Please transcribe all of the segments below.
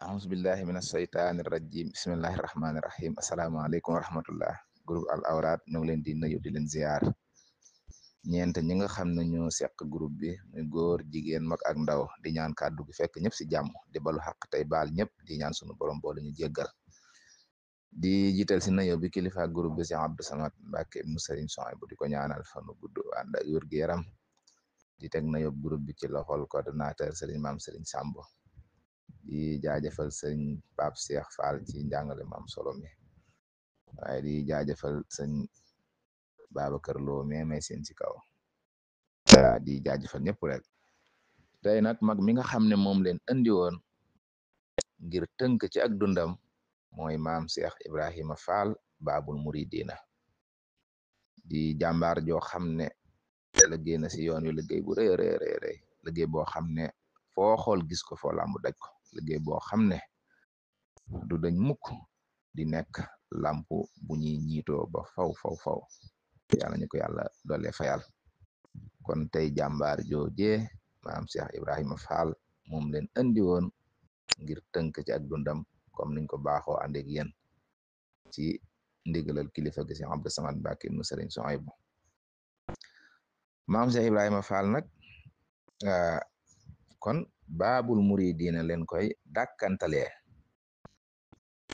أعوذ بالله من الشيطان الرجيم بسم الله الرحمن الرحيم asalaamaaleykum wa rahmatullah groupe Al Awraad ñu ngi leen di nuyu di leen ziar ñeent ñi nga xam ne ñoo seq groupe bi muy góor jigéen mag ak ndaw di ñaan kàddu gi fekk ñëpp si jàmm di balu xaq tey baal ñëpp di ñaan sunu borom boole ñu jéggal di jiital si nuyu bi kilifa groupe bi si Abdou Samad Mbacke ibnu Serigne Souhaïbou di ko ñaanal fanu gudd ànd ak wér gu yaram di teg nuyu groupe bi ci loxol coordonnateur Serigne Maam Serigne Sambo di jaajëfal sëñ Pape Cheikh Fall ci njàngale maam solo mi waaye di jaajëfal sëñ Babacar Lo may seen ci kaw di jaajëfal ñëpp rek tey nag mag mi nga xam ne moom leen andi woon ngir tënk ci ak dundam mooy maam Cheikh Ibrahima Fall Babul Muridina di jàmbaar joo xam ne liggéey na si yoon wi liggéey bu rëy rëy rëy liggéey boo xam ne foo xool gis ko foo lambu daj ko liggéey boo xam ne du dañ mukk di nekk lampu bu ñuy ñiitoo ba faw yàlla ñu ko yàlla doole fayal kon tey jàmbaar jooje maam Cheikh Ibrahima Fall moom leen andi woon ngir tënk ci ak dundam comme niñ ko baaxoo àndek yéen ci ndigalal kilifa gi si Abdou Samad Mbacke ibnu Serigne Souhaïbou maam Cheikh Ibrahima Fall nag kon Babul Muridina leen koy dàkkantalee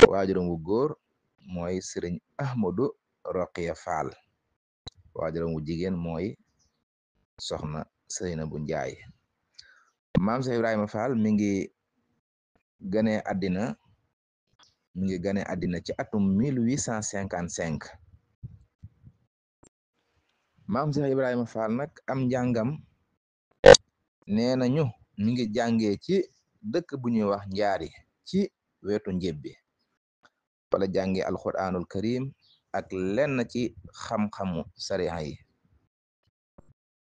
waajuram wu góor mooy Serigne Ahmadou Roqiya Fall waajuram wu jigéen mooy soxna Seynabu Njaay maam Cheikh Ibrahima Fall mi ngi gane àddina ci atum 1855 maam Cheikh Ibrahima Fall nag am njàngam nee nañu mi ngi jàngee ci dëkk bu ñuy wax njaari ci wetu njébbi wala jànge alquranul karim ak lenn ci xam-xamu sariya yi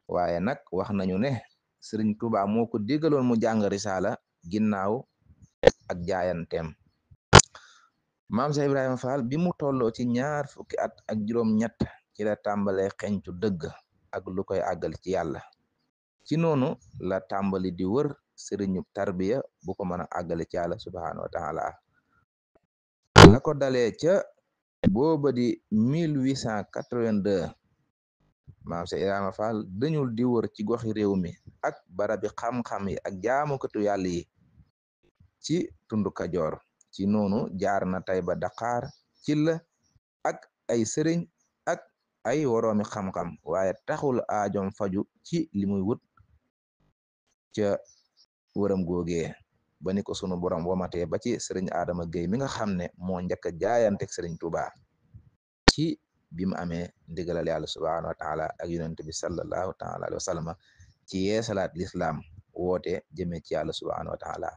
waaye nag wax nañu ne Sëriñ Tuubaa moo ko digaloon mu jàng risaala ginnaaw ak jaayanteem maam Cheikh Ibrahima Fall bi mu tolloo ci ñaar fukki at ak juróom-ñett ci la tàmbalee xeñtu dëgg ak lu koy àggal ci yàlla ci noonu la tàmbali di wër sëriñu tarbiya bu ko mën a àggale ci yàlla subhaanahu wa taala la ko dalee ca booba di 1882 maam Cheikh Ibrahima Fall dañul di wër ci goxi réew mi ak barabi xam-xam yi ak jaamukatu yàlla yi ci tundu Kajoor ci noonu jaar na Tayba Dakar ci la ak ay sëriñ ak ay woroomi xam-xam waaye taxul aajom faju ci li muy wut ca wëram googee ba ni ko sunu borom womatee ba ci sëriñ Adama Gueye mi nga xam ne moo njëkk a jaayanteeg sëriñ Tuuba ci bi mu amee ndigalal yàlla subhaanahu wa taala ak yonent bi sallallahu taala alayhi wa sallam ci yeesalaat lislaam woote jëmee ci yàlla subhaanahu wa taala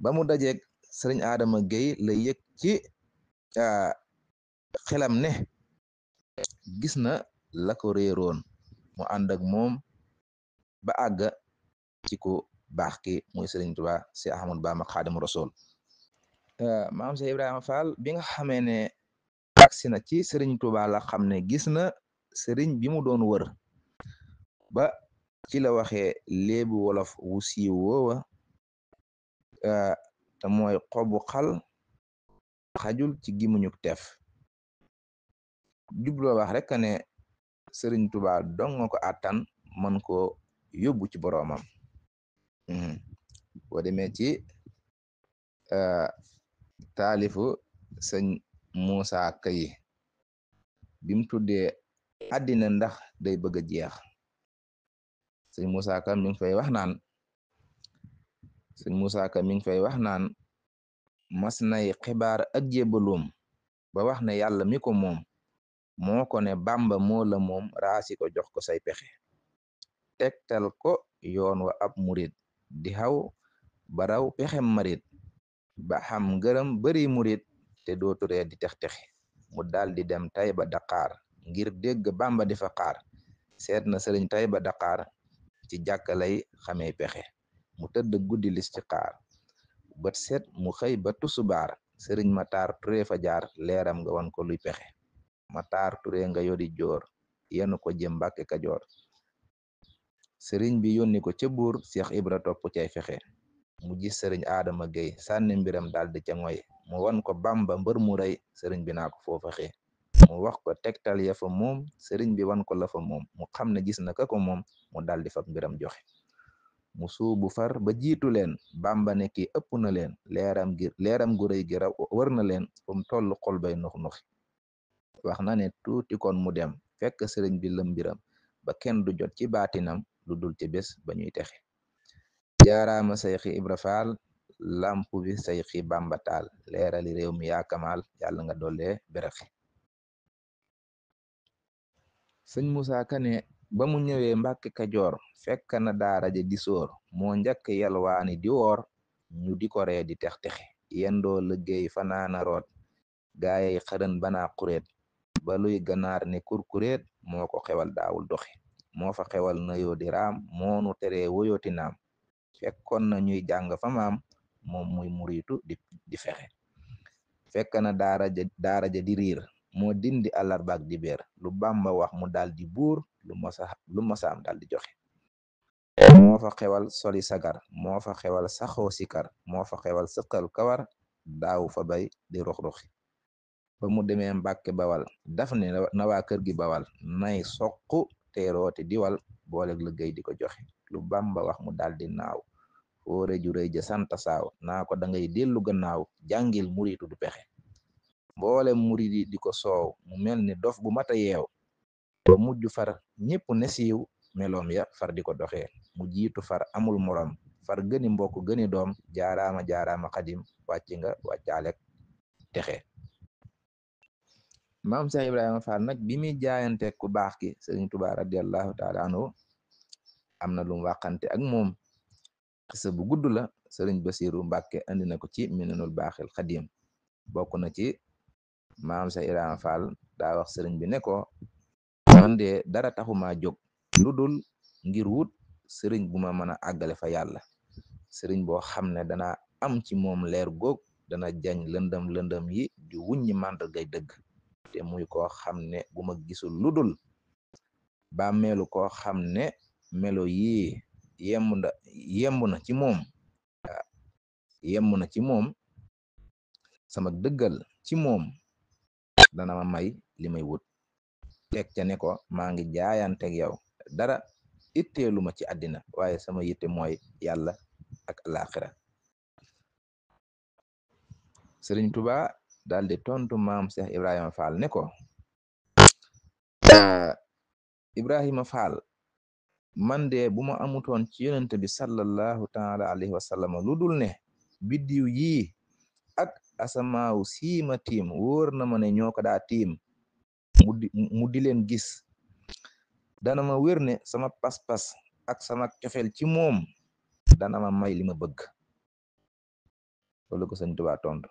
ba mu dajeeg sëriñ Adama Gueye la yëg ci xelam ne gis na la ko réeroon mu ànd ak moom ba àgg ci ku baax ki muy Sëriñ Tuubaa si Ahmadu Bamba Xaadimu Rasuul maam Cheikh Ibrahima Fall bi nga xamee ne agsi na ci Sëriñ Tuubaa la xam ne gis na sëriñ bi mu doon wër ba ci la waxee léebu wolof wu siiw woowa te mooy xobu xal xajul ci gimuñu teef jubloo wax rek ne Sëriñ Tuubaa dong nga ko àttan mën ko yóbbu ci boroomam boo demee ci taalifu sëñ Muusa Kay bim tuddee àddina ndax day bëgg a jeex sëñ Muusa Ka mi ngi fay wax naan mas nay xibaar ak jébbaloom ba wax ne yàlla mi ko moom moo ko ne Bàmba moo la moom raasi ko jox ko say pexe tegtal ko yoon wa ab murit di xaw baraw pexem marit ba xam ngërëm bari murit te dooturee di tex-texi mu dal di dem Tayba Dakar ngir dégg Bàmba di fa xaar seet na sëriñ Tayba Dakar ci jàkkalay xamee pexe mu tëdd guddi listixaar bët set mu xëy ba tusubaar sëriñ Matar Ture fa jaar leeram nga wan ko luy pexe Matar Ture nga yodi joor yenu ko jëm Mbàkke Kajoor sëriñ bi yónni ko ca buur Cheikh Ibra topp cay fexe mu gis sëriñ Adama Gueye sànni mbiram daldi ca ngoy mu wan ko Bamba mbër mu rëy sëriñ bi naa ko foofa xee mu wax ko tegtal ya fa moom sëriñ bi wan ko la fa moom mu xam ne gis na ka ko moom mu daldi fab mbiram joxe mu suubu far ba jiitu leen Bamba ne kii ëpp na leen leeram gu rëy gi raw wër na leen fu mu toll xol bay nux nuxi wax na ne tuuti kon mu dem fekk sëriñ bi lëm mbiram ba kenn du jot ci baatinam lu dul ci bés ba ñuy texe jaaraama sayxi Ibra Faal lamp bi sayxi Bamba taal leerali réew mi yaa kamaal yàlla nga dollee berexi sëñ Musaa Kane ba mu ñëwee Mbàkke Kajoor fekk na daara ja di sóor moo njëkk yalwaani di woor ñu di ko ree di tex-texe yendoo liggéey fanaana root gaayay xërën banaa xureet ba luy ganaar ne kurkureet moo ko xewal daawul doxe moo fa xewal na yoo di raam moonu teree woyooti naam fekkoon na ñuy jàng fa maam moom muy muriitu di fexe fekk na daara ja di riir moo dindi àllarbaak di beer lu Bamba wax mu daldi buur lu mosaam daldi joxe moo fa xewal soli sagar moo fa xewal saxoo sikar moo fa xewal sëqal kawar daaw fa bay di rox-roxi ba mu demee Mbàkke Bawal daf ne na waa kër gi Bawal nay soq te rooti diwal booleg liggéey di ko joxe lu Bamba wax mu daldi naaw foore ju rëy ja santa saaw naa ko da ngay dellu gannaaw jàngil muritu du pexe mboole muridi di ko soow mu mel ni dof bu mata yeew ba mujj far ñépp ne siiw meloom ya far di ko doxee mu jiitu far amul morom far gëni mbokk gëni doom jaaraama xadim wàcc nga wàccaalek texe maam Cheikh Ibrahima Fall nag bi muy jaayante ku baax ki sëriñ Tuubaa radiallahu taala anhu am na lu mu waxante ak moom xisa bu gudd la sëriñ Basiru Mbàkke andi na ko ci Minanul Baaxil Xadim bokk na ci maam Cheikh Ibrahima Fall daa wax sëriñ bi ne ko man de dara taxuma jóg lu dul ngir wut sëriñ bu ma mën a àggale fa yàlla sëriñ boo xam ne dana am ci moom leer góog dana jañ lëndëm yi di wuññi màndargay dëgg te muy koo xam ne bu ma gisul lu dul ba melu koo xam ne melo yi yemb na ci moom sama dëggal ci moom dana ma may li may wut teg ca ne ko maa ngi jaayanteeg yow dara itteelu ma ci àddina waaye sama yitte mooy yàlla ak alaxira sëriñ Tuubaa daldi tontu maam Cheikh Ibrahima Fall ne ko Ibrahima Fall man de bu ma amutoon ci yonent bi sallallahu taala alayhi wa sallam lu dul ne biddiw yii ak asamaaw siima tiim wóor na ma ne ñoo ko daa tiim mu di leen gis dana ma wér ne sama pas-pas ak sama cofeel ci moom dana ma may li ma bëgg loolu ko sëriñ Tuubaa tontu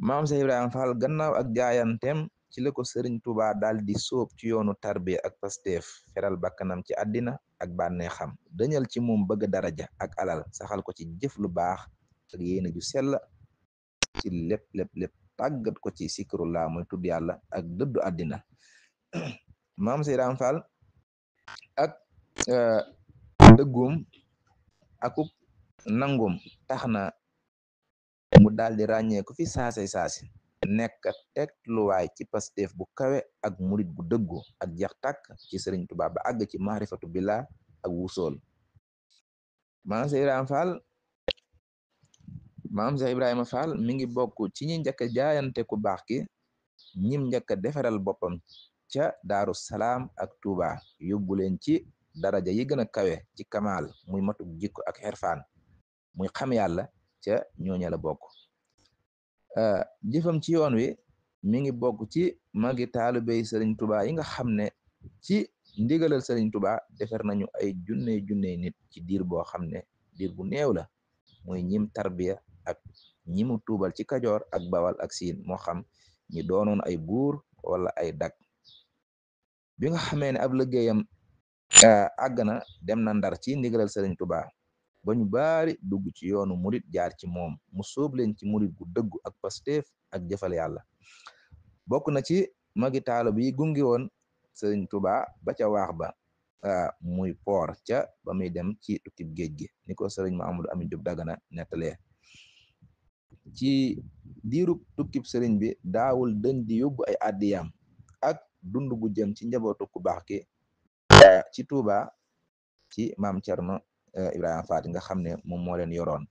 maam Cheikh Ibrahima Fall gannaaw ak jaayantem ci la ko sëriñ Tuubaa daal di sóob ci yoonu tarbiya ak pasteef feral bakkanam ci àddina ak bànnee xam dañal ci moom bëgg daraja ak alal saxal ko ci jëf lu baax ak yéene ju sell ci lépp tàggat ko ci sikrullah mooy tudd yàlla ak dëddu àddina maam Cheikh Ibrahima Fall ak dëggum akub nangum tax na mu daal di ràññee ko fi saasi nekk teg luwaay ci pasteef bu kawe ak murit gu dëggu ak jeex tàkk ci sëriñ Tuubaa ba àgg ci maarifatu billah ak wusool maam Cheikh Ibrahima Fall mi ngi bokk ci ñi njëkk a jaayante ku baax ki ñim njëkk a defaral boppam ca Daaru Salaam ak Tuubaa yóbbu leen ci daraja yi gën a kawe ci kamaal muy matuk jikko ak xerfaan muy xam yàlla ca ñooña la bokk jëfam ci yoon wi mi ngi bokk ci magi taalibey sëriñ Tuubaa yi nga xam ne ci ndigalal sëriñ Tuubaa defar nañu ay junney nit ci diir boo xam ne diir bu néew la muy ñim tarbiya ak ñimu tuubal ci Kajoor ak Bawal ak Siin moo xam ñi doonoon ay buur wala ay dag bi nga xamee ne ab liggéeyam àgg na dem na Ndar ci ndigalal sëriñ Tuubaa ba ñu baari dugg ci yoonu murit jaar ci moom mu sóob leen ci murit gu dëggu ak pasteef ak jëfal yàlla bokk na ci magi taalo bi gungi woon sëriñ Tuubaa ba ca waax ba muy poor ca ba muy dem ci tukkib géej gi ni ko sëriñ Mahamadou Amin Diop Dagana nettalee ci diirub tukkib sëriñ bi daawul dëñ di yóbbu ay àddiyaam ak dund bu jëm ci njabootu ku baax ki ci Tuuba ci maam Cerno Ibrahima Faati nga xam ne moom moo leen yoroon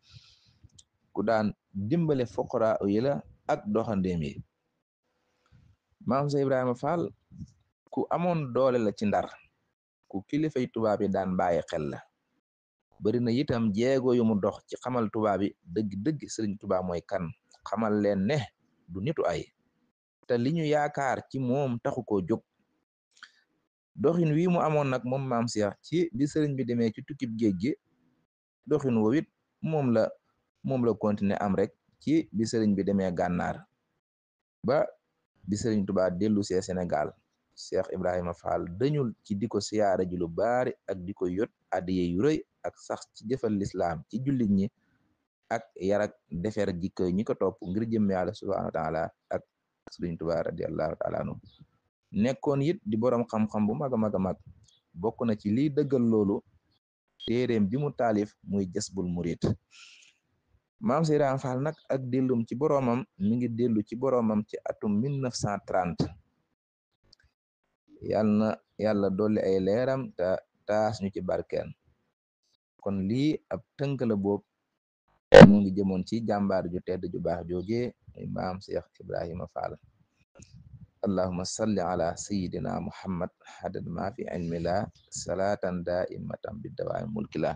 ku daan dimbale foqara yi la ak doxandeem yi maam sa Ibrahima Fall ku amoon doole la ci Ndar ku kilifay tubaab yi daan bàyyi xel la bari na itam jéego yu mu dox ci xamal tubaab yi dëgg-dëgg sëriñ Tuubaa mooy kan xamal leen ne du nitu ay te li ñu yaakaar ci moom taxu koo jóg doxin wi mu amoon nag moom maam Cheikh ci bi sëriñ bi demee ci tukkib géej gi doxin woo it moom la continuer am rek ci bi sëriñ bi demee gànnaar ba bi sëriñ Tuubaa dellu see Sénégal Cheikh Ibrahima Fall dañul ci di ko siyaara ji lu baari ak di ko yot addiye yu rëy ak sax ci jëfal lislaam ci jullit ñi ak yarak defer jikko ñi ko topp ngir jëm yàlla subhanahu wa taala ak sëriñ Tuubaa radiallahu taala anhu nekkoon it di boroom xam-xam bu mag a mag a mag bokk na ci liy dëggal loolu téeréem bi mu taalif muy Jasbul Murid maam Cheikh Ibrahima Fall nag ak dellum ci boroomam mi ngi dellu ci boroomam ci atum 1930 yàlla dolli ay leeram te taas ñu ci barkeen kon lii ab tënk la boobu mu ngi jëmoon ci jàmbaar ju tedd ju baax jooje muy maam Cheikh Ibrahima Fall allahuma salli ala sayidina muhammad hadad ma fi ilmi la salatan daimatan bi dawaami mulki la